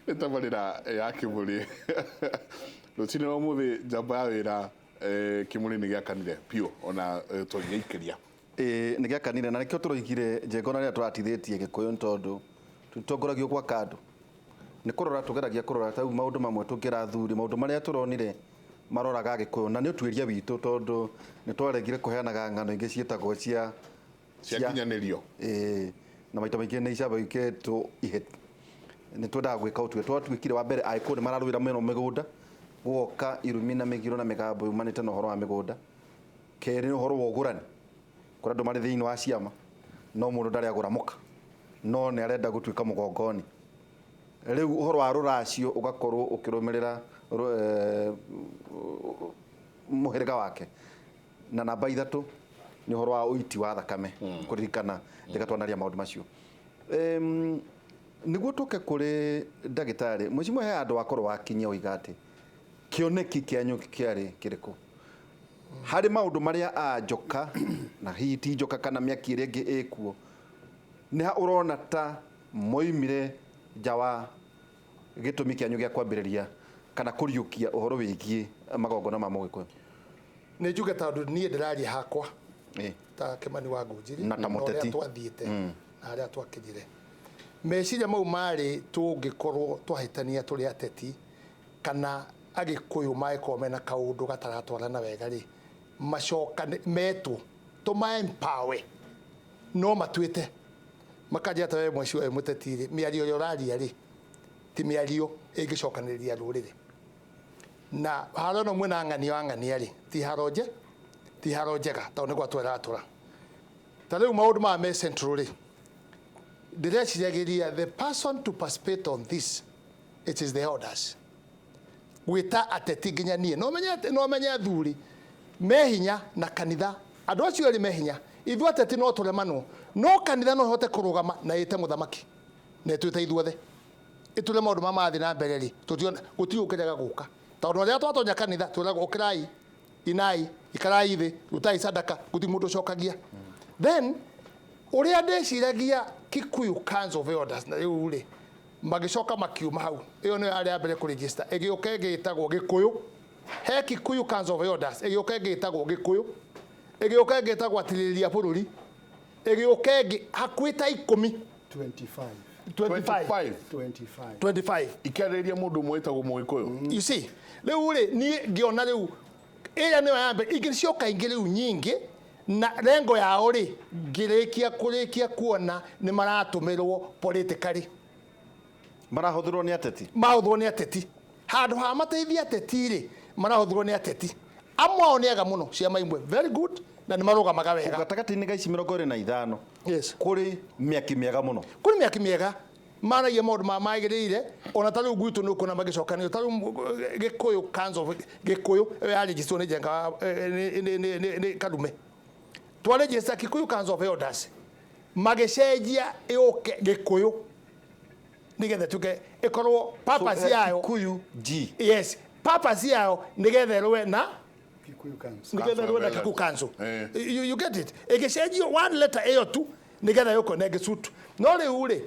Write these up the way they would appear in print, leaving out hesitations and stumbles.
Nĩ tabarĩra ya Kĩmũrĩ rũcinĩ rwa ũmũthĩ. Njamba ya wĩra, Kĩmũrĩ nĩ gĩakanire biũ ona tũgĩgĩikĩria. Ĩĩ, nĩ gĩakanire na nĩkĩo tũroigire njengona rĩrĩa tũratithĩtie Gĩkũyũ, nĩ tondũ tũtongoragio gwa kandũ, nĩ kũrora tũgeragia kũrora ta rĩu maũndũ mamwe tũngĩra athuri, maũndũ marĩa tũronire maroraga Gĩkũyũ, na nĩ ũtuĩria witũ, tondũ nĩ twaregire kũheanaga ng'ano ingĩ ciĩtagwo cia Ciakinyanĩrio. Ĩĩ, na maita maingĩ nĩ icamba ikĩtwo iheti. Nĩ twendaga gwĩka ũtuĩria. Twatuĩkire wa mbere Agĩkũyũ nĩ mararũĩra mũno mĩgũnda, gũgoka irumi na mĩgiro na mĩgambo yumanĩte na ũhoro wa mĩgũnda. Kerĩ nĩ ũhoro wa ũgũrani, kũrĩ andũ marĩ thĩinĩ wa ciama no mũndũ ndarĩ agũra mũka no nĩ arenda gũtuĩka mũgongoni. Rĩu ũhoro wa rũracio ũgakorwo ũkĩrũmĩrĩra mũhĩrĩga wake. Na namba 3 nĩ ũhoro wa ũiti wa thakame, kũririkana rĩrĩa twanaria maũndũ macio. Nĩguo tũke kũrĩ ndagĩtarĩ, mwĩcimwe he handũ wakorwo wakinyia ũiga atĩ kĩoneki kĩanyu kĩarĩ kĩrĩkũ harĩ maũndũ marĩa a njoka na hihi ti njoka kana mĩaki ĩrĩa ĩngĩ ĩkuo, nĩ ha ũrona ta moimire nja wa gĩtũmi kĩanyu gĩa kwambĩrĩria kana kũriũkia ũhoro wĩgiĩ magongona ma Mũgĩkũyũ? Nĩ njuge tondũ niĩ ndĩraria hakwa ta Kĩmani wa Ngũnjiri na ta ũrĩa mũteti. Twathiĩte na harĩa twakinyire, meciria mau marĩ tũngĩkorwo twahĩtania tũrĩ ateti kana Agĩkũyũ mangĩkorwo mena kaũndũ gataratwarana wega rĩ, macokane metwo tũma empower no matuĩte makanjĩra ta we mweci ũyũ mũteti rĩ, mĩario ĩrĩa ũraria rĩ ti mĩario ĩngĩcokanĩrĩria rũrĩrĩ, na haro ĩno mwĩna ng'ania wa ng'ania rĩ ti haro nje, ti haro njega, tondũ nĩ gwatũra ĩratũra. Ta rĩu maũndũ maya me central rĩ, ndĩreciragĩria the person to participate on this, it is the elders, gwĩta ateti nginya niĩ no menye, no menye athuri me hinya na kanitha. Andũ acio erĩ me hinya. Ithuĩ ateti no tũremanwo, no kanitha no ĩhote kũrũgama na ĩte mũthamaki na ĩtwĩte ithuothe ĩtwĩre maũndũ ma marathiĩ na mbere rĩ, tũtiona gũtirĩ ũkĩrega gũka, tondũ rĩrĩa twatonya kanitha twĩragwo ũkĩrai, inai, ikarai thĩ, rutai sadaka, gũtirĩ mũndũ ũcokagia. Then ũrĩa ndĩciragia Kikuyu Council of Elders na rĩu rĩ magĩcoka makiuma hau, ĩyo nĩyo yarĩ ya mbere kũregister, ĩgĩũka ĩngĩ ĩtagwo Gĩkũyũ, he Kikuyu Council of Elders, ĩgĩũka ĩngĩ ĩtagwo Gĩkũyũ, ĩgĩũka ĩngĩ ĩtagwo Atirĩrĩria Bũrũri, ĩgĩũka ĩngĩ hakuhĩ ta 10. 25. 25. 25. 25. 25. Ikĩarĩrĩria mũndũ ũmwe wĩtagwo Mũgĩkũyũ. You see, rĩu rĩ niĩ ngĩona rĩu ĩrĩa nĩyo ya mbere, ingĩ cioka ingĩ rĩu nyingĩ, na lengo yao rĩ ngĩrĩkia kũrĩkia kuona nĩ maratũmĩrwo politically. Marahũthĩrwo nĩ ateti. Mahũthĩrwo nĩ ateti handũ ha mateithie ateti rĩ, marahũthĩrwo nĩ ateti. Amwe ao nĩ ega mũno, ciama imwe very good na nĩ marũgamaga wega. Gatagatĩ-inĩ ga ici 25, kũrĩ mĩaki mĩega mũno. Kũrĩ mĩaki mĩega maragia maũndũ ma magĩrĩire, ona ta rĩu gwitũ nĩ ũkuona magĩcokanĩrio, ta rĩu Gĩkũyũ Council of Gĩkũyũ ĩyo yarĩnjicirwo nĩ Njenga nĩ Karume, twarĩnjĩsta Kikuyu Council of Elders, magĩcenjia yũke Gĩkũyũ nĩgetha ĩtuĩke ĩkorwo purpose yayo. Kikuyu G. Yes, purpose yayo nĩgetha ĩrũe na Kikuyu Council. Nĩgetha ĩrũe na Kikuyu Council. Eh. You get it? Ĩgĩcenjio one letter ĩyo tu nĩgetha yũke na ĩngĩsuit. No rĩu rĩ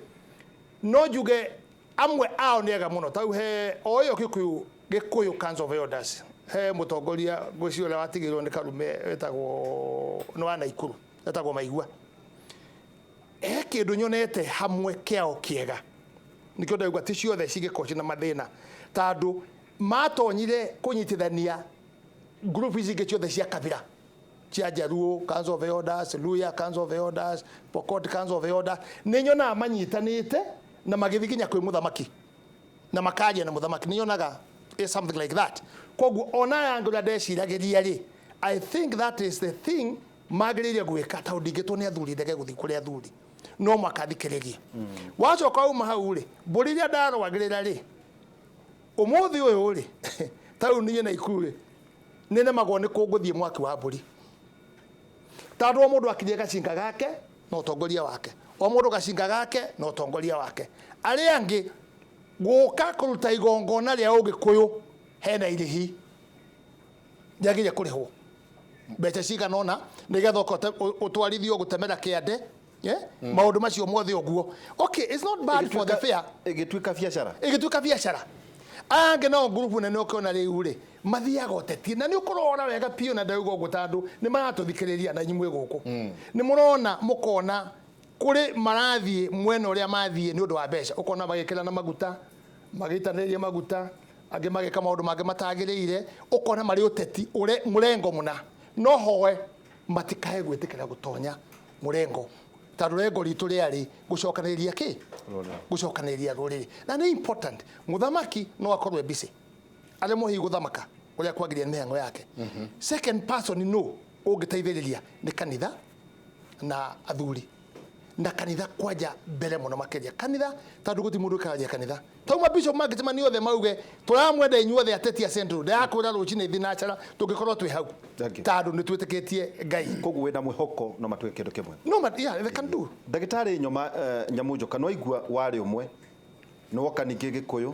no njuge amwe ao nĩ ega mũno, ta rĩu he o ĩyo Gĩkũyũ Council of Elders, he mũtongoria ngwĩciria ũrĩa watigĩirwo nĩ Karume wetagwo nĩ wa Naikuru, etagwo Maigua. He kĩndũ nyonete hamwe kĩao kĩega, nĩkĩo ndauga ti ciothe cingĩkorwo ciĩna mathĩna, tondũ matonyire kũnyitithania group ici ingĩ ciothe cia kabira cia Jaluo Council of Elders, Luhya Council of Elders, Pokot Council of Elders, nĩ nyonaga manyitanĩte na magĩthiĩ nginya kwĩ mũthamaki na makaria na mũthamaki, nĩ nyonaga something like that. Koguo ona aya angĩ ũrĩa ndeciragĩria rĩ, I think that is the thing magĩrĩire gwĩka, tondũ ndingĩtwo nĩ athuri ndege gũthiĩ kũrĩ athuri, no mwaka thikĩrĩrie. Wacoka uma hau rĩ, mbũri iria ndarũagĩrĩra rĩ, ũmũthĩ ũyũ rĩ, ta rĩu niĩ Naikuru rĩ, nĩ nemagwo nĩ kũngũthiĩ mwaki wa mbũri, tondũ o mũndũ akinyie gacinga gake na ũtongoria wake, o mũndũ gacinga gake na ũtongoria wake. Arĩa angĩ gũka kũruta igongona rĩa ũgĩkũyũ hena irĩhi rĩagĩrĩire kũrĩhwo mbeca cigana ũna nĩgetha ũkote ũtwarithio gũtemera kĩande. Yeah? Maũndũ macio mothe ũguo. Okay, it's not bad for the fair. Ĩgĩtuĩka biacara. Ĩgĩtuĩka biacara. Angĩ nao ngurubu nene ũkĩona rĩu rĩ mathiaga ũteti na nĩ ũkũrora wega piũ, na ndauga ũguo tondũ nĩ maratũthikĩrĩria na inyuĩ gũkũ nĩ mũrona mũkona kũrĩ marathiĩ mwena ũrĩa mathiĩ nĩ ũndũ wa mbeca, ũkona magĩkĩra na maguta, magĩitanĩrĩria maguta, angĩ magĩka maũndũ mangĩ matagĩrĩire, ũkona marĩ ũteti ũre mũrengo mũna. No hoe matikae gwĩtĩkĩra gũtonya mũrengo, tondũ rengo ritũ rĩarĩ gũcokanĩrĩria kĩ? Gũcokanĩrĩria rũrĩrĩ. Na nĩ important, mũthamaki no akorwo e busy aremwo hihi gũthamaka ũrĩa kwagĩrĩire nĩ mĩhang'o yake. Second person no ũngĩteithĩrĩria nĩ kanitha na athuri, na kanitha kwanja mbere mũno makĩria kanitha, tondũ gũtirĩ mũndũ ũkaragia kanitha. Tauma bishop mangĩcemania othe mauge tũramwenda inyuothe ateti a Central, ndakwĩra rũcinĩ thinacara tũngĩkorwo twĩ hau, tondũ nĩ twĩtĩkĩtie Ngai. Koguo wĩna mwĩhoko no matuĩke kĩndũ kĩmwe. No, but yeah, they can do. Ndagĩtarĩ Nyoma Nyamũnjoka, no aigua warĩ ũmwe nĩ woka ningĩ Gĩkũyũ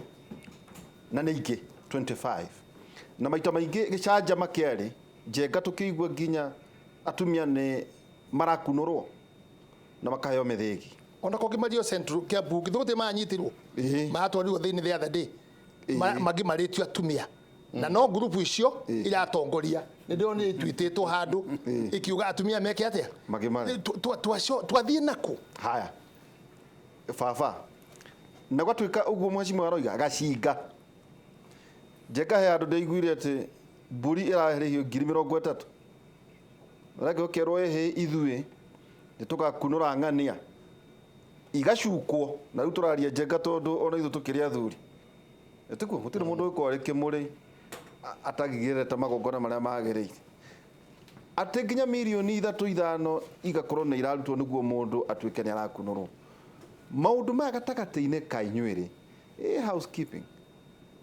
na nĩ ingĩ 25 na maita maingĩ gĩcanjama kĩarĩ Njenga, tũkĩigua nginya atumia nĩ marakunũrwo na makaheo mĩthĩgi. Ona kũngĩmario Central Kiambu githĩ manyitirwo maratwarirwo thĩinĩ the other day, mangĩmarĩtio atumia na no ngurubu icio iratongoria. Nĩ ndĩronire ituĩtĩtwo handũ ikiuga atumia meke atĩa, twathiĩ nakũ. Haya baba, na gwatuĩka ũguo mheshimiwa aroiga gacinga Njenga, he handũ ndaiguire atĩ mbũri ĩrarĩhio 30,000, rangĩ ũkerwo ĩhĩ ithuĩ nĩ tũgakunũra ng'ania igacukwo. Na rĩu tũraria Njenga tondũ ona ithuĩ tũkĩrĩ athuri ĩtikuo, gũtirĩ mũndũ ũgĩkorwo arĩ kĩmũrĩ atagigĩrĩte magongona marĩa magĩrĩire, atĩ nginya 3 mirioni igakorwo nĩ irarutwo nĩguo mũndũ atuĩke nĩ arakunũrwo. Maũndũ maya gatagatĩ-inĩ ka inyuĩ rĩ, ĩ housekeeping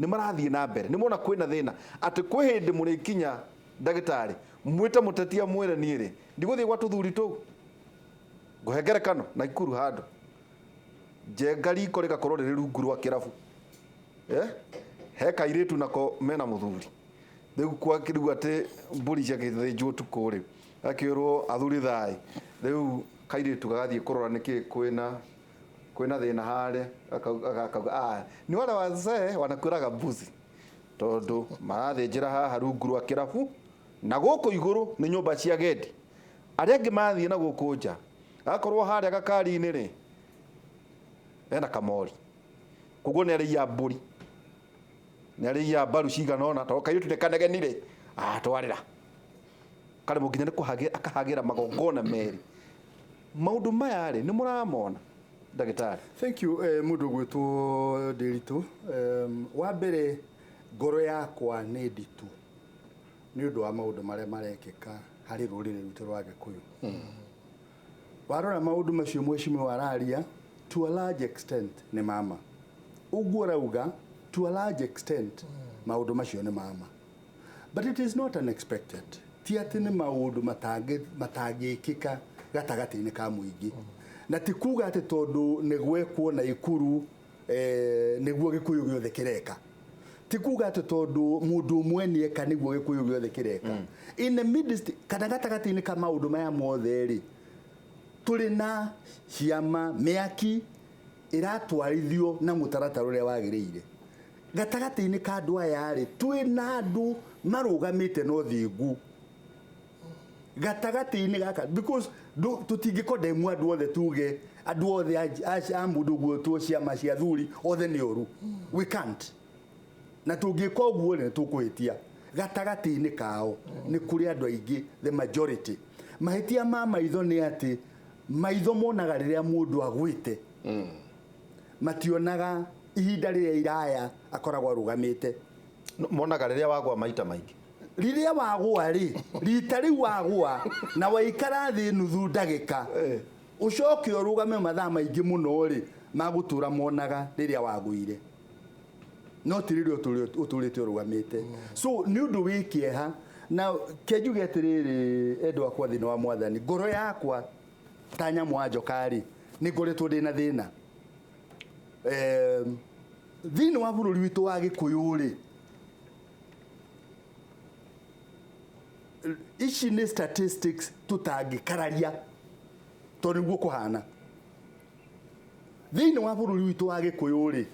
nĩ marathiĩ na mbere, nĩ mona kwĩna thĩna atĩ kwĩ hĩndĩ mũrĩkinya ndagĩtarĩ mwĩte mũteti amwĩre niĩ rĩ ndigũthiĩ gwa tũthuri tũu. Ngũhe ngerekano Naikuru handũ Njenga riko rĩgakorwo rĩrĩ rungu rwa kĩrabu, he kairĩtu nako mena mũthuri, rĩu kwakĩrigwo atĩ mbũri ciagĩthĩnjwo ũtukũ rĩ, akĩrwo athuri thai, rĩu kairĩtu gagathiĩ kũrora nĩkĩ kwĩna thĩna harĩa, akauga ah, ni wale wazee wanakulaga mbuzi, tondũ marathĩnjĩra haha rungu rwa kĩrabu na gũkũ igũrũ nĩ nyũmba cia gendi, arĩa angĩ mathiĩ na gũkũ nja agakorwo harĩa gakari-inĩ rĩ ena kamori, koguo nĩ arĩia mbũri, nĩ arĩia mbaru cigana ũna, tondũ kairĩtu nĩ kanegenire atwarĩra karemwo nginya nĩ akahagĩra magongona merĩ. Maũndũ maya rĩ nĩ mũramona ndagĩtarĩ? Thank you, mũndũ ũgwĩtwo Ndĩritũ. Wa mbere ngoro yakwa nĩ nditũ nĩ ũndũ wa maũndũ marĩa marekĩka harĩ rũrĩrĩ rwitũ rwa Gĩkũyũ. Warora maũndũ macio mheshimiwa araria, to a large extent nĩ mama ũguo rauga, to a large extent maũndũ macio nĩ mama, but it is not unexpected. Ti atĩ nĩ maũndũ matangĩkĩka gatagatĩ-inĩ ka mũingĩ, na ti kuga atĩ tondũ nĩ gwekwo Naikuru nĩguo Gĩkũyũ gĩothe kĩreka, ti kuga atĩ tondũ mũndũ ũmwe nĩeka nĩguo Gĩkũyũ gĩothe kĩreka. In the midst kana gatagatĩ-inĩ ka maũndũ maya mothe rĩ, tũrĩ na ciama mĩaki ĩratwarithio na mũtaratara ũrĩa wagĩrĩire. Gatagatĩ-inĩ ka andũ aya rĩ, twĩ na andũ marũgamĩte na ũthingu gatagatĩ-inĩ gaka, because tũtingĩkondemwo andũ othe, tuge andũ othe a mũndũ gwĩtwo ciama cia athuri othe nĩ oru. We can't, na tũngĩka ũguo rĩ, nĩ tũkũhĩtia. Gatagatĩ-inĩ kao nĩ kũrĩ andũ aingĩ, the majority. Mahĩtia ma maitho nĩ atĩ maitho monaga rĩrĩa mũndũ agwĩte, mationaga ihinda rĩrĩa iraya akoragwo arũgamĩte. Monaga rĩrĩa wagwa maita maingĩ. Rĩrĩa wagũa rĩ, rita rĩu wagũa na waikara thĩ nuthu ndagĩka, ũcoke ũrũgame mathaa maingĩ mũno rĩ, magũtũra monaga rĩrĩa wagũire, no ti rĩrĩa ũtũrĩte ũrũgamĩte. So nĩ ũndũ wĩ kĩeha, na kenjuge atĩrĩrĩ, endwa akwa thĩinĩ wa Mwathani, ngoro yakwa ta nyamũ wa njoka rĩ, nĩ ngoretwo ndĩna thĩna thĩinĩ wa bũrũri witũ wa Gĩkũyũ rĩ. Ici nĩ statistics tũtangĩkararia. Tondũ nĩguo kũhana thĩinĩ wa bũrũri witũ wa Gĩkũyũ rĩ,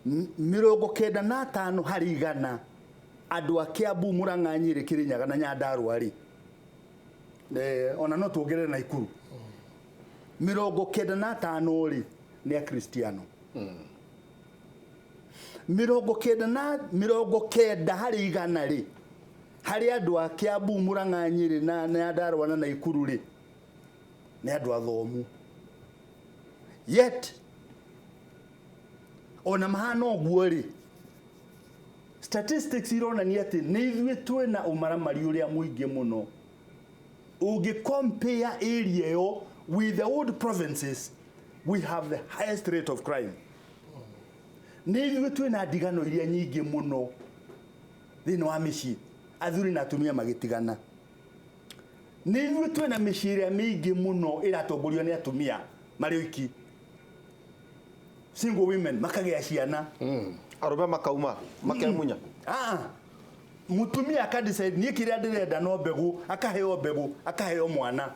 95% andũ a Kiambu, Murang'a, Nyĩrĩ, Kĩrĩnyaga na Nyandarũa rĩ, ona no tuongerere Naikuru, 95 rĩ nĩ Akristiano. 90% rĩ, harĩ andũ a Kiambu, Murang'a, Nyĩrĩ na Nyandarũa na Naikuru rĩ, nĩ andũ athomu. Yet ona mahana ũguo rĩ, statistics ironania atĩ nĩ ithuĩ twĩna ũmaramari ũrĩa mũingĩ mũno. Ũngĩ compare area ĩyo with the old provinces, we have the highest rate of crime. Nĩ ithuĩ twĩna ndigano iria nyingĩ mũno thĩinĩ wa mĩciĩ, athuri na atumia magĩtigana. Nĩ ithuĩ twĩna mĩciĩ ĩrĩa mĩingĩ mũno ĩratongorio nĩ atumia marĩ oiki, single women makagĩa ciana. Arũme makauma makemunya. Ah, mutumia akadecide niĩ kĩrĩa ndĩrenda no mbegũ, akaheo mbegũ, akaheo mwana.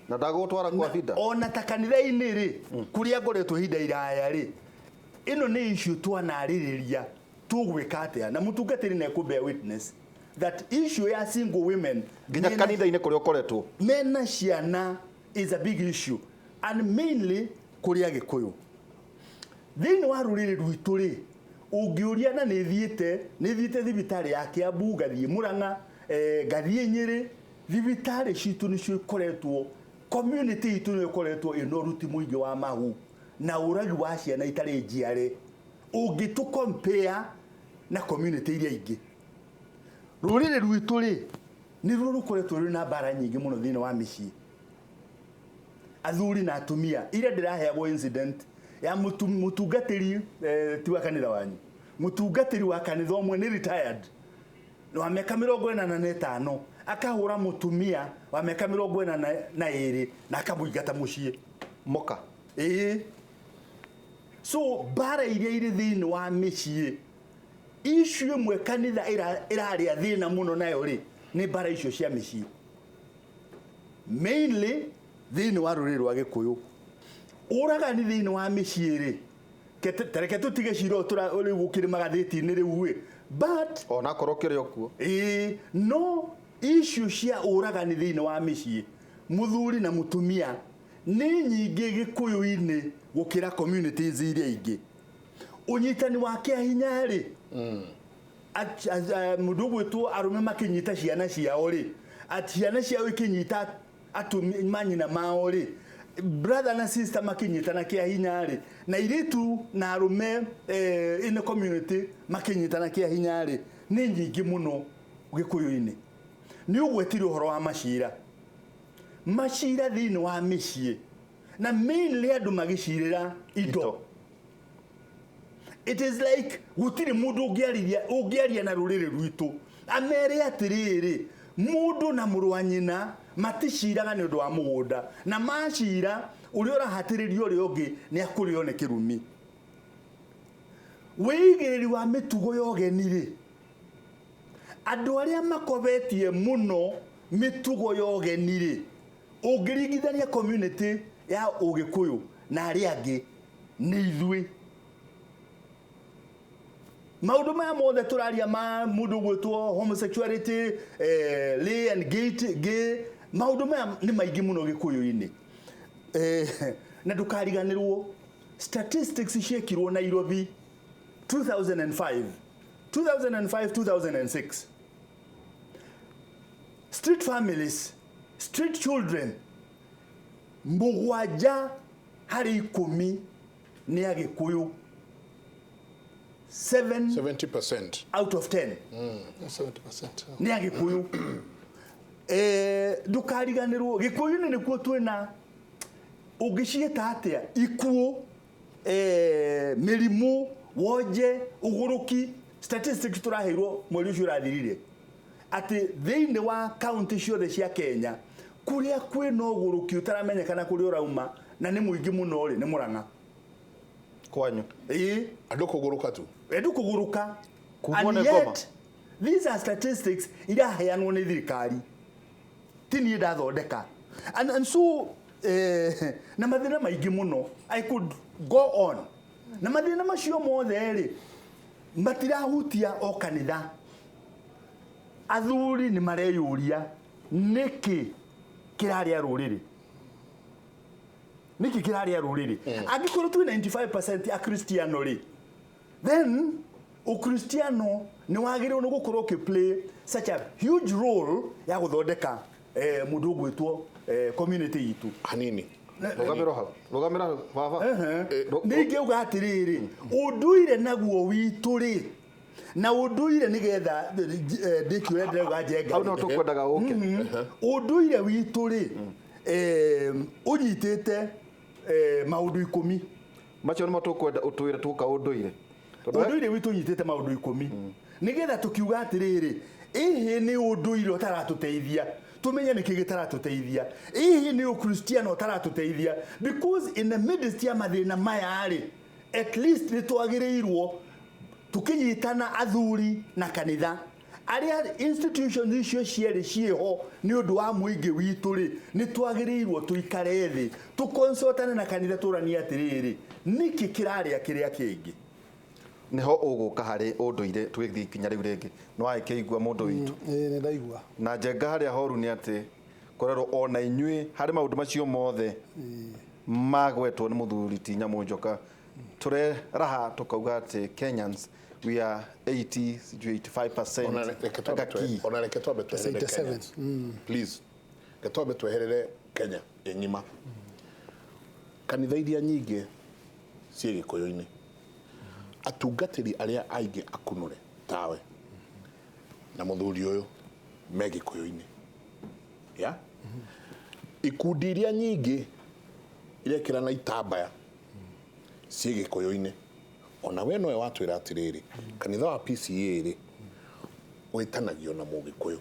Na ndagũtwara kwa binda. Ona ta kanitha-inĩ rĩ, kũrĩa ngoretwo ihinda iraya rĩ, ĩno nĩ issue twanarĩrĩria tũgwĩka atĩa, na mũtungatĩri nĩ ekũ bear witness that issue ya single women nginya kanitha-inĩ kũrĩa ũkoretwo mena ciana is a big issue, and mainly kũrĩa Gĩkũyũ. Thĩinĩ wa rũrĩrĩ rwitũ rĩ, ũngĩũria, na nĩ thiĩte thibitarĩ ya Kiambu, ngathiĩ Murang'a, ngathiĩ Nyĩrĩ, thibitarĩ citũ nĩcio ikoretwo, community itũ nĩyo ĩkoretwo ĩna ũruti mũingĩ wa mahu na ũragi wa ciana itarĩ njiare ũngĩtũ compare na community iria ingĩ. Rũrĩrĩ rwitũ rĩ, nĩruo rũkoretwo rwĩna mbara nyingĩ mũno thĩinĩ wa mĩciĩ, athuri na atumia. Iria ndĩraheagwo incident ya mũtungatĩri, ti wa kanitha wanyu, mũtungatĩri wa kanitha ũmwe nĩ retired wa mĩaka 45, akahũra mũtumia wa mĩaka 42 na akamũingata mũciĩ. Moka. Ĩĩ. So mbara iria irĩ thĩinĩ wa mĩciĩ, issue ĩmwe kanitha ĩrarĩa thĩna mũno nayo rĩ, nĩ mbara icio cia mĩciĩ, mainly thĩinĩ wa rũrĩrĩ rwa Gĩkũyũ. Ũragani thĩinĩ wa mĩciĩ rĩ, tareke tũtige cira ũyũ rĩu ũkĩrĩ magathĩti-inĩ rĩu ĩ, but onakorwo kĩrĩ o kuo. Ĩĩ, no issue cia ũragani thĩinĩ wa mĩciĩ, mũthuri na mũtumia, nĩ nyingĩ Gĩkũyũ-inĩ gũkĩra communities iria ingĩ. Ũnyitani wa kĩa hinya rĩ, mũndũ ũgwĩtwo arũme makĩnyita ciana ciao rĩ, ati ciana ciao ikĩnyita manyina mao rĩ, brother na sister makĩnyitana kĩa hinya rĩ, na airĩtu na arũme in the community makĩnyitana kĩa hinya rĩ, nĩ nyingĩ mũno Gĩkũyũ-inĩ. Nĩ ũgwetire ũhoro wa macira, macira thĩinĩ wa mĩciĩ, na mainly andũ magĩcirĩra indo. Indo. It is like gũtirĩ mũndũ ũngĩarĩria, ũngĩaria na rũrĩrĩ rwitũ amere atĩrĩrĩ, mũndũ na mũrũ wa nyina maticiraga nĩ ũndũ wa mũgũnda, na macira ũrĩa ũrahatĩrĩria ũrĩa ũngĩ nĩ akũrĩo nĩ kĩrumi. Wĩigĩrĩri wa mĩtugo ya ũgeni rĩ, andũ arĩa makobetie mũno mĩtugo ya ũgeni rĩ, ũngĩringithania community ya Ũgĩkũyũ na arĩa angĩ, nĩ ithuĩ. Maũndũ maya mothe tũraria ma mũndũ gwĩtwo homosexuality, lay and gay, gay, maũndũ maya nĩ maingĩ mũno Gĩkũyũ-inĩ. Na ndũkariganĩrwo statistics ciekirwo Nairobi 2005, 2005 2006, street families, street children 7 harĩ 10 nĩ Agĩkũyũ, 7 70%. out of 10. 70%. Nĩ Agĩkũyũ. Ndũkariganĩrwo Gĩkũyũ-inĩ nĩkuo twĩna, ũngĩciĩta atĩa, ikuũ, mĩrimũ, wonje, ũgũrũki. Statistics tũraheirwo mweri ũcio ũrathirire atĩ thĩinĩ wa kaunti ciothe cia Kenya, kũrĩa kwĩna ũgũrũki ũtaramenyekana kũrĩa ũrauma na nĩ mũingĩ mũno rĩ, nĩ Mũrang'a. Kwanyu. Ĩĩ. Andũ kũgũrũka tu. Andũ kũgũrũka. Kumwo And nĩ ngoma. yet these are statistics iraheanwo nĩ thirikari, ti niĩ ndathondeka. And so Na mathĩna maingĩ mũno. I could go on. Na mathĩna macio mothe rĩ, matirahutia o kanitha. Athuri nĩ mareyũria nĩkĩ kĩrarĩa rũrĩrĩ, nĩkĩ kĩrarĩa rũrĩrĩ. Angĩkorwo twĩ 95% a Kristiano rĩ, then Ukristiano nĩ wagĩrĩirwo nĩ gũkorwo ũkĩ play such a huge role ya gũthondeka mũndũ ũgwĩtwo community itũ. Hanini. Rũgamĩro hau, rũgamĩro hau baba. Nĩ ingĩuga atĩrĩrĩ, ũndũire naguo witũ rĩ, na ũndũire nĩgetha ndĩki ũrĩa ndĩrauga njenga. Hau no tũkwendaga ũke. Ũndũire witũ rĩ, ũnyitĩte maũndũ 10. Macio nĩmo tũkwenda ũtwĩre tũka ũndũire. Ũndũire witũ ũnyitĩte maũndũ 10 nĩgetha tũkiuga atĩrĩrĩ, ĩhĩ nĩ ũndũire ũtaratũteithia, tumenye nĩkĩ gĩtaratũteithia, ĩhĩ nĩ ũkristiano ũtaratũteithia, because in the midst ya mathĩna maya rĩ, at least nĩ twagĩrĩirwo tũkĩnyitana athuri na kanitha arĩa institutions icio cierĩ ciĩho nĩ ũndũ wa mũingĩ witũ rĩ, nĩ twagĩrĩirwo tũikare thĩ tũkonsultane na kanitha tũranie atĩrĩrĩ, nĩkĩ kĩrarĩa kĩrĩa kĩngĩ. Nĩho ũgũka harĩ ũndũire tũgĩthiĩ ikinya rĩu rĩngĩ. Nĩ wagĩkĩigua mũndũ witũ. Ĩĩ, nĩ ndaigua. Na njenga harĩa horu nĩ atĩ korerwo ona inyuĩ harĩ maũndũ macio mothe magwetwo nĩ mũthuri ti Nyamũnjoka, tũreraha tũkauga atĩ Kenyans we are 80 sijui 85%. Ona reke twambe tweherere Kenya. Please, reke twambe tweherere Kenya ĩng'ima. Kanitha iria nyingĩ ciĩ Gĩkũyũ-inĩ, atungatĩri arĩa aingĩ akunũre tawe na mũthuri ũyũ me Gĩkũyũ-inĩ. Ya? Ikundi iria nyingĩ irekĩrana itambaya ciĩ Gĩkũyũ-inĩ. Ona we nowe watwĩra atĩrĩrĩ, kanitha wa PCA rĩ wĩtanagio na Mũgĩkũyũ.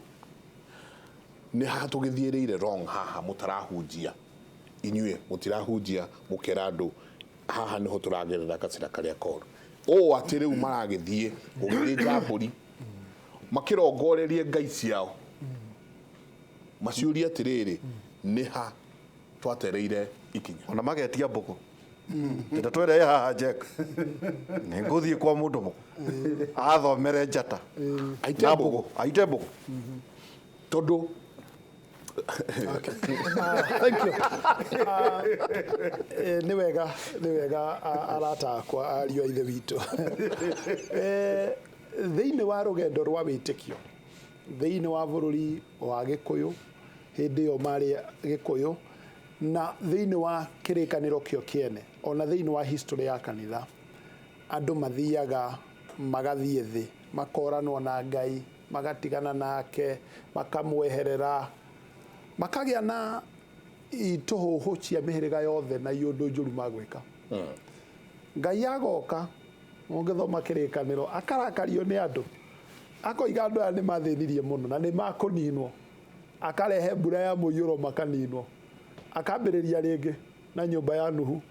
Nĩ haha tũgĩthiĩrĩire wrong, haha mũtarahunjia inyuĩ mũtirahunjia mũkera andũ haha nĩho tũragerera gacĩra karĩa koru. Ũũ atĩ rĩu maragĩthiĩ gũgĩthĩnja mbũri makĩrongorerie ngai ciao maciũrie atĩrĩrĩ, nĩ ha twatereire ikinya. Ona magetia mbũkũ. Tenda twere haha Jack. Nĩ ngũthiĩ kwa mũndũ mũkũ athomere njata aite mbũgũ, aite mbũgũ tondũ Thank you. Nĩ wega, nĩ wega arata akwa ariũ a ithe witũ. Thĩinĩ wa rũgendo rwa wĩtĩkio thĩinĩ wa bũrũri wa Gĩkũyũ hĩndĩ ĩyo marĩ Gĩkũyũ, na thĩinĩ wa kĩrĩkanĩro kĩo kĩene, ona thĩinĩ wa history ya kanitha, andũ mathiaga magathiĩ thĩ, makoranwo na Ngai, magatigana nake, makamweherera, makagĩa na itũhũhũ cia mĩhĩrĩga yothe na iũndũ njũru magwĩka. Ngai agoka, ũngĩthoma kĩrĩkanĩro, akarakario nĩ andũ, akoiga andũ aya nĩ mathĩnirie mũno na nĩ makũninwo, akarehe mbura ya mũiyũro makaninwo, akambĩrĩria rĩngĩ na nyũmba ya Nuhu,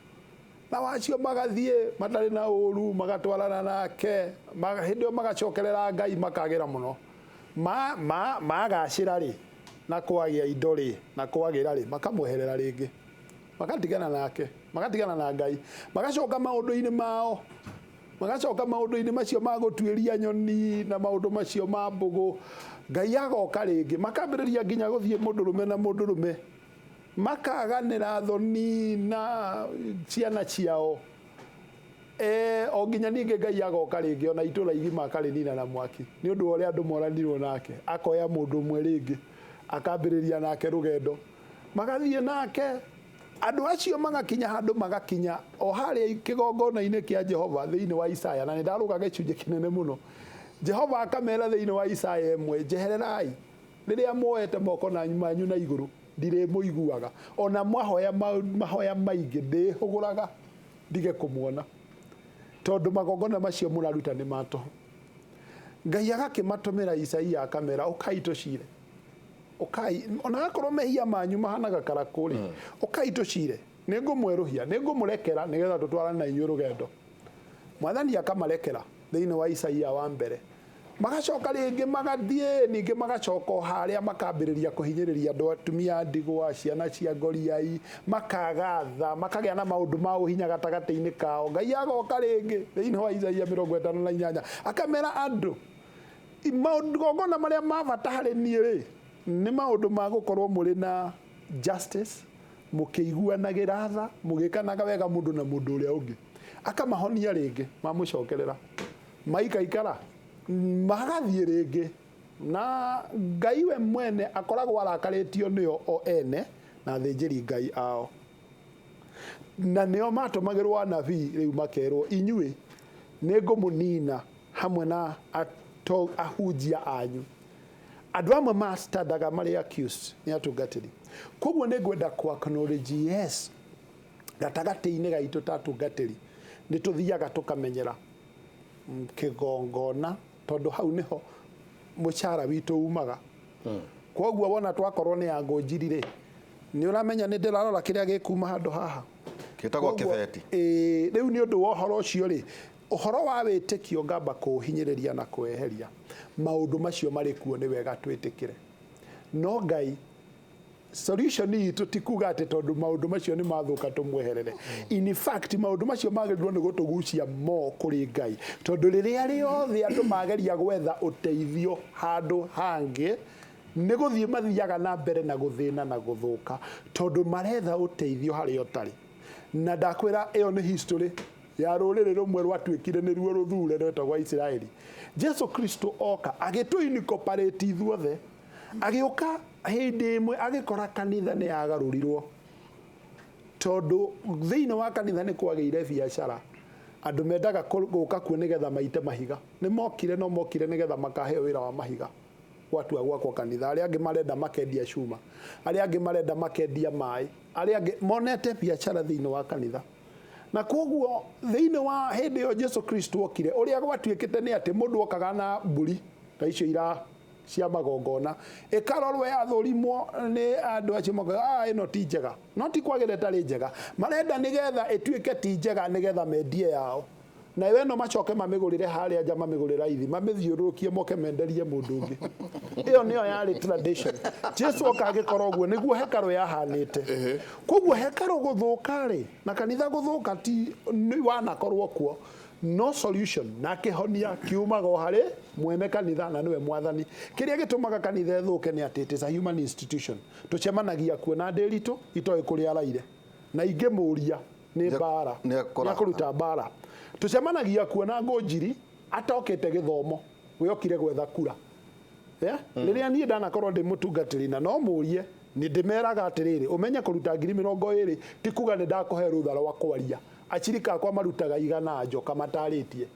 na wacio magathiĩ matarĩ na ũru, magatwarana nake, hĩndĩ ĩyo magacokerera Ngai makagĩra mũno. Magacĩra rĩ, na kwagĩa indo rĩ, na kwagĩra rĩ, makamweherera rĩngĩ, magatigana nake, magatigana na Ngai, magacoka maũndũ-inĩ mao, magacoka maũndũ-inĩ macio ma gũtuĩria nyoni na maũndũ macio ma mbũgũ. Ngai agoka rĩngĩ, makambĩrĩria nginya gũthiĩ mũndũrũme na mũndũrũme, makaganĩra thoni na ciana ciao. O nginya ningĩ Ngai agoka rĩngĩ, ona itũra igima akarĩnina na mwaki nĩ ũndũ wa ũrĩa andũ moranirwo nake. Akoya mũndũ ũmwe rĩngĩ, akambĩrĩria nake rũgendo, magathiĩ nake. Andũ acio magakinya handũ, magakinya o harĩa kĩgongona-inĩ kĩa Jehova thĩinĩ wa Isaya, na nĩ ndarũga gĩcunjĩ kĩnene mũno. Jehova akamera thĩinĩ wa Isaya ĩmwe, njehererai rĩrĩa muoete moko manyu na igũrũ, ndirĩmũiguaga, ona mwahoya mahoya maingĩ ndĩhũgũraga ndige kũmuona, tondũ magongona macio mũraruta nĩ ma tũhũ. Ngai agakĩmatũmĩra Isaia akamera, ũkai tũcire, ũkai, ona akorwo mehia manyu mahanaga karakũ rĩ, ũkai tũcire, nĩ ngũmwerũhia, nĩ ngũmũrekera, nĩgetha tũtwarane na inyuĩ rũgendo. Mwathani akamarekera thĩinĩ wa Isaia wa mbere. Magacoka rĩngĩ magathiĩ ningĩ magacoka o harĩa, makambĩrĩria kũhinyĩrĩria andũ, atumia a ndigwa, ciana cia ngoriai, makaga tha, makagĩa na maũndũ ma ũhinya gatagatĩ-inĩ kao. Ngai agoka rĩngĩ thĩinĩ wa Isaia 58 akamera andũ, magongona marĩa ma bata harĩ niĩ rĩ, nĩ maũndũ ma gũkorwo mũrĩ na justice, mũkĩiguanagĩra tha, mũgĩkanaga wega mũndũ na mũndũ ũrĩa ũngĩ. Akamahonia rĩngĩ, mamũcokerera, maikaikara, magathiĩ rĩngĩ, na Ngai we mwene akoragwo arakarĩtio nĩo o ene na athĩnjĩri Ngai ao, na nĩo matũmagĩrwo anabii rĩu makerwo, inyuĩ nĩ ngũmũnina hamwe na ahunjia anyu. Andũ amwe mastandaga marĩ accused nĩ atungatĩri. Koguo nĩ ngwenda ku acknowledge, yes, gatagatĩ-inĩ gaitũ ta atungatĩri nĩ tũthiaga tũkamenyera kĩgongona, tondũ hau nĩho mũcara witũ umaga. Koguo wona twakorwo nĩ angũnjiri rĩ, nĩ ũramenya nĩ ndĩrarora kĩrĩa gĩkuma handũ haha. Gĩtagwo kĩbeti. Ĩĩ, rĩu nĩ ũndũ wa ũhoro ũcio rĩ, ũhoro wa wĩtĩkio ngamba kũũhinyĩrĩria na kweheria maũndũ macio marĩ kuo, nĩ wega twĩtĩkĩre. No Ngai, solution itũ ti kuga atĩ tondũ maũndũ macio nĩ mathũka tũmweherere. In fact, maũndũ macio magĩrĩirwo nĩ gũtũgucia mo kũrĩ Ngai, tondũ rĩrĩa rĩothe andũ mageria gwetha ũteithio handũ hangĩ, nĩ gũthiĩ mathiaga na mbere na gũthĩna na gũthũka, tondũ maretha ũteithio harĩa ũtarĩ. Na ndakwĩra ĩyo nĩ history ya rũrĩrĩ rũmwe rwatuĩkire nĩruo rũthure, rwetagwo Isiraeli. Jesu Kristo oka agĩtũ incorporate ithuothe. Agĩũka hĩndĩ ĩmwe agĩkora kanitha nĩ yagarũrirwo, tondũ thĩinĩ wa kanitha nĩ kwagĩire biacara. Andũ mendaga gũka kuo nĩgetha maite mahiga. Nĩ mokire, no mokire nĩgetha makaheo wĩra wa mahiga gwatua gwakwo kanitha. Arĩa angĩ marenda makendia cuma, arĩa angĩ marenda makendia maĩ, arĩa angĩ monete biacara thĩinĩ wa kanitha. Na koguo thĩinĩ wa hĩndĩ ĩyo Jesu Kristo okire, ũrĩa gwatuĩkĩte nĩ atĩ mũndũ okaga na mbũri ta icio ira cia magongona, ĩkarorwo, yathũrimwo nĩ andũ acio, makauga, "Ah, ĩno ti njega." No ti kwagĩra ĩtarĩ njega, marenda nĩgetha ĩtuĩke ti njega nĩgetha mendie yao, na ĩyo ĩno macoke mamĩgũrĩre harĩa nja, mamĩgũrĩre raithi, mamĩthiũrũrũkie, moke menderie mũndũ ũngĩ. Ĩyo nĩyo yarĩ tradition. Jesu oka agĩkora ũguo nĩguo hekarũ yahanĩte. Koguo hekarũ gũthũka rĩ, na kanitha gũthũka, ti nĩ wanakorwo kuo, no solution na kĩhonia kiumaga o harĩ mwene kanitha, na nĩwe Mwathani. Kĩrĩa gĩtũmaga kanitha ĩthũke nĩ atĩ it is a human institution. Tũcemanagia kuo na ndĩritũ itoĩ kũrĩa araire, na ingĩmũria nĩ mbara. Nĩ akũraka. Nĩ akũruta mbara. Tũcemanagia kuo na ngũnjiri atokĩte gĩthomo, we okire gwetha kura. Yeah? Rĩrĩa niĩ ndanakorwo ndĩ mũtungatĩri, na no mũrie, nĩ ndĩmeraga atĩrĩrĩ, ũmenye kũruta 20,000 ti kuga nĩ ndakũhe rũtha rwa kwaria. Acirika akwa marutaga 100 njoka matarĩtie.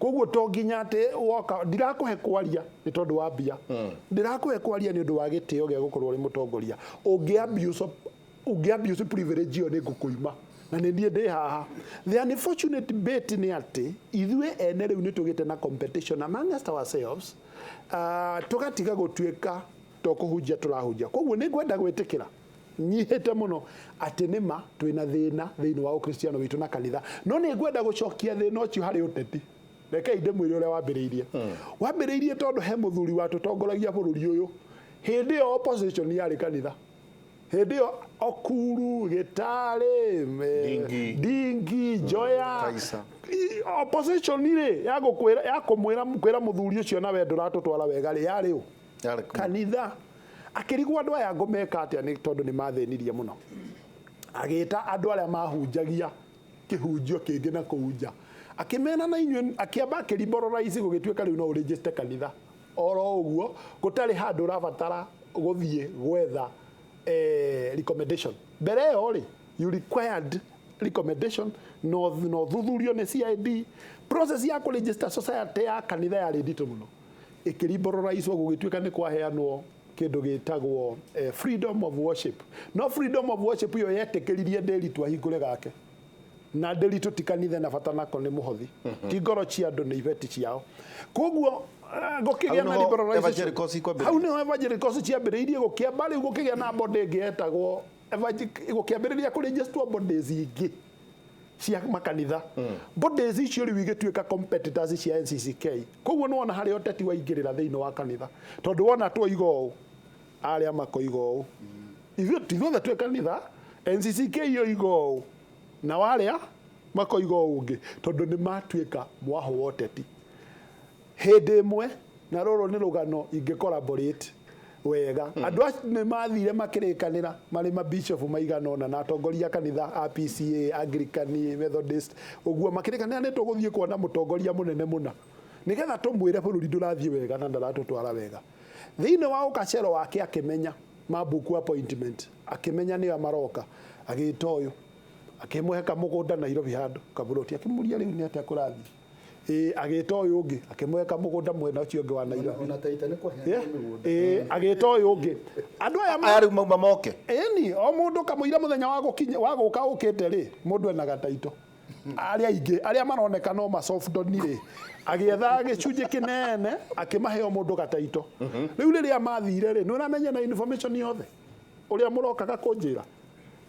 Koguo to nginya atĩ woka ndirakũhe kwaria nĩ tondũ wa mbia, ndĩrakũhe kwaria nĩ ũndũ wa gĩtĩo gĩa gũkorwo ũrĩ mũtongoria. Ũngĩ abuse privilege ĩyo, nĩ ngũkũima, na nĩ niĩ ndĩ haha. The unfortunate bit nĩ atĩ ithuĩ ene rĩu nĩ tũgĩte na competition amongst ourselves, tũgatiga gũtuĩka to kũhunjia tũrahunjia. Koguo nĩ ngwenda gwĩtĩkĩra nyihĩte mũno atĩ nĩ ma twĩna thĩna thĩinĩ wa ũkristiano witũ na kanitha, no nĩ ngwenda gũcokia thĩna ũcio harĩ ũteti. Rekei ndĩmwĩre ũrĩa wambĩrĩirie. Tondũ he mũthuri watũtongoragia bũrũri ũyũ hĩndĩ ĩyo opposition yarĩ kanitha, hĩndĩ ĩyo Okuru, Gĩtarĩ, Ndingi. Ndingi, Njoya. Kaisa. Opposition rĩ, ya gũkwĩra, ya kũmwĩra, kwĩra mũthuri ũcio nawe ndũratũtwara wega rĩ, yarĩ ũ? Yarĩ kanitha. Akĩrigwo andũ aya ngũmeka atĩa, nĩ tondũ nĩ mathĩnirie mũno. Agĩta andũ arĩa mahunjagia kĩhunjio kĩngĩ na kũu nja, akĩmena na inyuĩ, akĩamba akĩliberalize, gũgĩtuĩka rĩu no ũregister kanitha oro ũguo, gũtarĩ handũ ũrabatara gũthiĩ gwetha recommendation. Mbere ĩyo rĩ, you required recommendation, no thuthurio nĩ CID. Process ya kũregister society ya kanitha yarĩ nditũ mũno. Ĩkĩliberalize, gũgĩtuĩka nĩ kwaheanwo kĩndũ gĩtagwo freedom of worship. No freedom of worship ĩyo yetĩkĩririe Ndĩritũ ahingũre gake, na Ndĩritũ ti kanitha na bata nako nĩ mũhothi, ti ngoro cia andũ, nĩ ibeti ciao. Koguo gũkĩgĩa Hau na nĩho liberalization. Evangelicals ikwambĩrĩria. Hau nĩho evangelicals ciambĩrĩirie. Gũkĩamba rĩu gũkĩgĩa na body ĩngĩ yetagwo gũkĩambĩrĩria kũregister bodies ingĩ. Cia makanitha, bodies icio rĩu igĩtuĩka competitors cia NCCK. Koguo nĩ wona harĩa ũteti waingĩrĩra thĩinĩ wa kanitha, tondũ wona twoiga ũũ, arĩa makoiga ũũ, ithuĩ ithuothe twĩ kanitha. NCCK yoiga ũũ na warĩa makoiga ũũ ũngĩ, tondũ nĩ matuĩka mwahũ wa ũteti. Hĩndĩ ĩmwe, na rũrũ nĩ rũgano ingĩ collaborate wega, andũ acio nĩ mathire makĩrĩkanĩra marĩ mabishopu maigana ũna na atongoria a kanitha a PCA, Anglican, Methodist, ũguo makĩrĩkanĩra nĩ tũgũthiĩ kuona mũtongoria mũnene mũna nĩgetha tũmwĩre bũrũri ndũrathiĩ wega na ndaratũtwara wega. Thĩinĩ wa ũkacero wake akĩmenya mabuku appointment, akĩmenya nĩo maroka, agĩta ũyũ, akĩmũhe kamũgũnda Nairobi handũ kaburoti, akĩmũria rĩu nĩ atĩa kũrathiĩ. Ĩĩ, agĩta ũyũ ũngĩ, akĩmũhe kamũgũnda mwena ũcio ũngĩ wa Nairobi. Ona Taita nĩ kwaheanwo mĩgũnda. Ĩĩ, agĩta ũyũ ũngĩ. Andũ aya Aya rĩu mauma moke. Ĩni, o mũndũ kamũira mũthenya wa gũkinya wa gũka ũkĩte rĩ, mũndũ ena gataito. Arĩa aingĩ arĩa maroneka no masoftoni rĩ, agĩetha gĩcunjĩ kĩnene, akĩmahe o mũndũ gataito. Rĩu rĩrĩa mathire rĩ, nĩ ũramenya na information yothe ũrĩa mũrokaga kũnjĩra.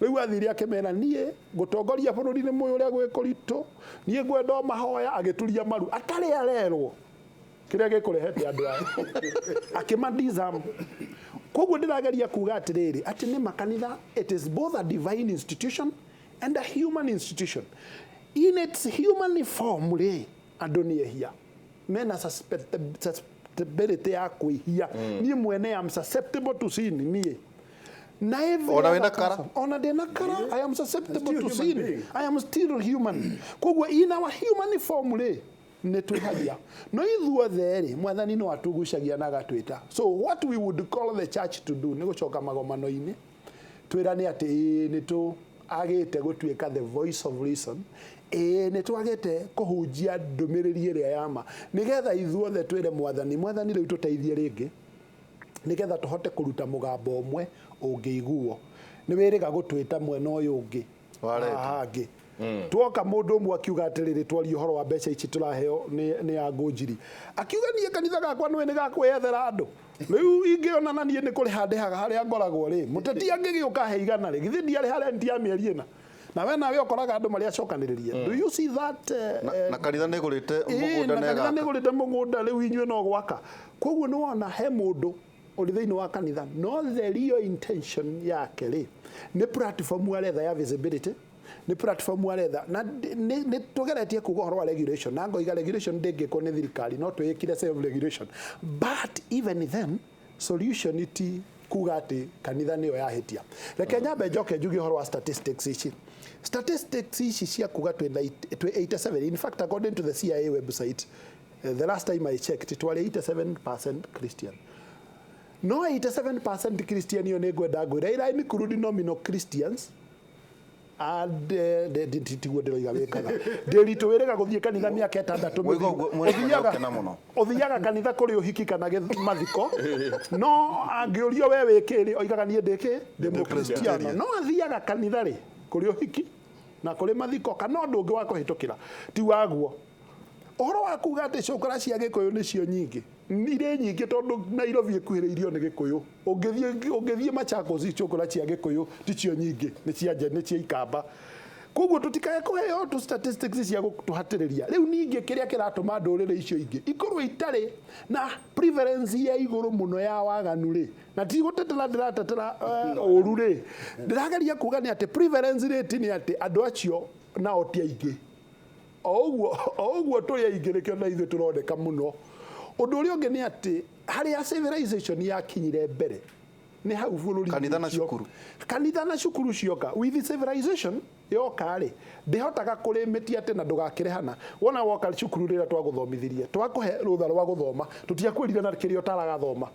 Rĩu athire akĩmera, niĩ ngũtongoria bũrũri nĩ mũĩ ũrĩa gwĩ kũritũ, niĩ ngwenda o mahoya. Agĩturia maru atarĩ arerwo kĩrĩa gĩkũrehete andũ aya, akĩmadisarm. Koguo ndĩrageria kuga atĩrĩrĩ, atĩ nĩ makanitha, it is both a divine institution and a human institution. In its human form rĩ, andũ nĩ ehia, mena susceptibility ya kwĩhia. Niĩ mwene am susceptible to sin, niĩ na every Ona wĩna other kara? person. Ona ndĩna kara, I am susceptible Still to human sin. being. I am still human. Koguo in our human form rĩ, nĩ twĩhagia, no ithuothe rĩ, Mwathani no atugucagia na agatwĩta. So what we would call the church to do nĩ gũcoka magomano-inĩ, twĩrane atĩ ĩĩ, nĩ tũagĩte gũtuĩka the voice of reason, ĩĩ, nĩ twagĩte kũhunjia ndũmĩrĩri ĩrĩa ya ma, nĩgetha ithuothe twĩre Mwathani, Mwathani, rĩu tũteithie rĩngĩ, nĩgetha tũhote kũruta mũgambo ũmwe ũngĩiguo. Nĩ wĩrĩga gũtwĩta mwena ũyũ ũngĩ Wa redio. haha hangĩ tuoka. Mũndũ ũmwe akiuga atĩrĩrĩ, twarie ũhoro wa mbeca ici tũraheo nĩ ya ngũnjiri, akiuga, niĩ kanitha gakwa nĩwe nĩ gakwĩyethera andũ. Rĩu ingĩona na niĩ nĩ kũrĩha ndĩhaga harĩa ngoragwo rĩ, mũteti angĩgĩũka he 100 rĩ, githĩ ndiarĩha rent ya mĩeri 4? Na we nawe ũkoraga andũ marĩa acokanĩrĩrie. Do you see that? Na kanitha nĩ ĩgũrĩte Ĩĩ, mũgũnda na na kanitha nĩ ĩgaka. ĩgũrĩte mũgũnda, rĩu inyuĩ no gwaka. Koguo nĩ wona he mũndũ ũrĩ thĩinĩ wa kanitha, no the real intention yake rĩ, nĩ platform aretha ya visibility, nĩ platform aretha. Na nĩ tũgeretie kuga ũhoro wa regulation, na ngoiga regulation ndĩngĩkwo nĩ thirikari, no twĩĩkire self regulation. But even then, solution ti kuga atĩ kanitha nĩyo yahĩtia. Reke nyambe njoke njuge ũhoro wa statistics ici, statistics ici cia kuga twĩ 87. In fact, according to the CIA website, the last time I checked, twarĩ 87% Christian. No 87% Christian iyo nĩ ngwenda ngwĩra ira include nominal Christians and tiguo ndĩroiga wĩkaga. Ndĩritũ wĩrĩga gũthiĩ kanitha mĩaka 6 Woiga mĩthiru. ũguo, mwene nĩũkena mũno. Ũthiaga kanitha kũrĩ ũhiki kana mathiko, no angĩũrio we wĩ kĩ rĩ, oigaga niĩ ndĩ kĩ, ndĩ mũkristiano. No athiaga kanitha rĩ, kũrĩ ũhiki na kũrĩ mathiko kana ũndũ ũngĩ wa kũhĩtũkĩra. Ti waguo ũhoro wa kuga atĩ cũkũra cia Gĩkũyũ nĩcio nyingĩ. Irĩ nyingĩ tondũ Nairobi ĩkuhĩrĩirio nĩ Gĩkũyũ. Ũngĩthiĩ Machakos, cũkũra cia Gĩkũyũ ticio nyingĩ, nĩ cia nja, nĩ cia Ikamba. Koguo tũtikae kũheo tũ statistics cia gũtũhatĩrĩria. Rĩu ningĩ kĩrĩa kĩratũma ndũrĩrĩ icio ingĩ ikorwo itarĩ na prevalence ya igũrũ mũno ya waganu rĩ, na ti gũtetera ndĩratetera ũru rĩ, ndĩrageria kuga nĩ atĩ prevalence rate nĩ atĩ andũ acio nao ti aingĩ o ũguo tũrĩ aingĩ. Nĩkĩo na ithuĩ tũroneka mũno. Ũndũ ũrĩa ũngĩ nĩ atĩ harĩa civilization yakinyire mbere nĩ hau bũrũri Kanitha na ũcio. cukuru. Kanitha na cukuru cioka with civilization yoka rĩ, ndĩhotaga kũrĩmĩtia atĩ na ndũgakĩrĩhana. Wona woka cukuru, rĩrĩa twagũthomithirie, twakũhe rũtha rwa gũthoma, tũtiakwĩrire na kĩrĩa ũtaragathoma.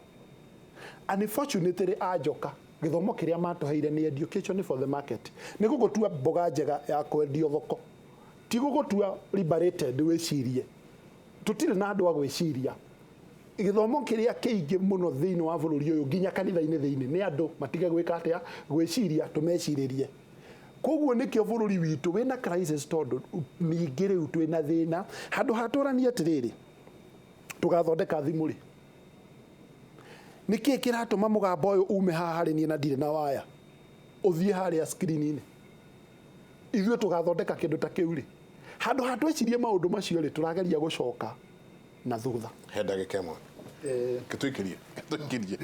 Unfortunately, anjoka gĩthomo kĩrĩa matũheire nĩ education for the market, nĩ gũgũtua mboga njega ya kwendio thoko, ti gũgũtua liberated wĩcirie. Tũtirĩ na andũ a gwĩciria. Gĩthomo kĩrĩa kĩingĩ mũno thĩinĩ wa bũrũri ũyũ, nginya kanitha-inĩ thĩinĩ, nĩ andũ matige gwĩka atĩa, gwĩciria, tũmecirĩrie. Koguo nĩkĩo bũrũri witũ wĩna crisis, tondũ ningĩ rĩu twĩna thĩna. Handũ ha tũranie atĩrĩrĩ, tũgathondeka thimũ rĩ, nĩkĩ kĩratũma mũgambo ũyũ ume haha harĩ niĩ na ndirĩ na waya, ũthiĩ harĩa screen-inĩ? Ithuĩ tũgathondeka kĩndũ ta kĩu rĩ, handũ ha twĩcirie maũndũ macio rĩ, tũrageria gũcoka na thutha. He ndagĩka ĩmwe. Gĩtũikĩrie, gĩtũikĩrie,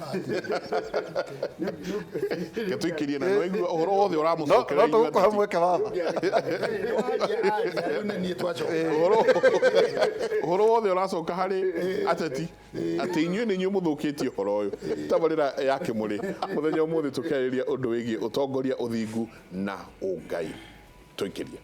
gĩtũikĩrie, na nĩwaigua ũhoro wothe ũramũcokerera. No tũgũkũhe mweke baba. Ũhoro wothe ũracoka harĩ ateti atĩ inyuĩ nĩ inyuĩ mũthũkĩtie ũhoro ũyũ. Tabarĩra ya Kĩmũrĩ mũthenya ũmũthĩ tũkĩarĩrĩria ũndũ wĩgiĩ ũtongoria, ũthingu na ũngai. Tũikĩrie.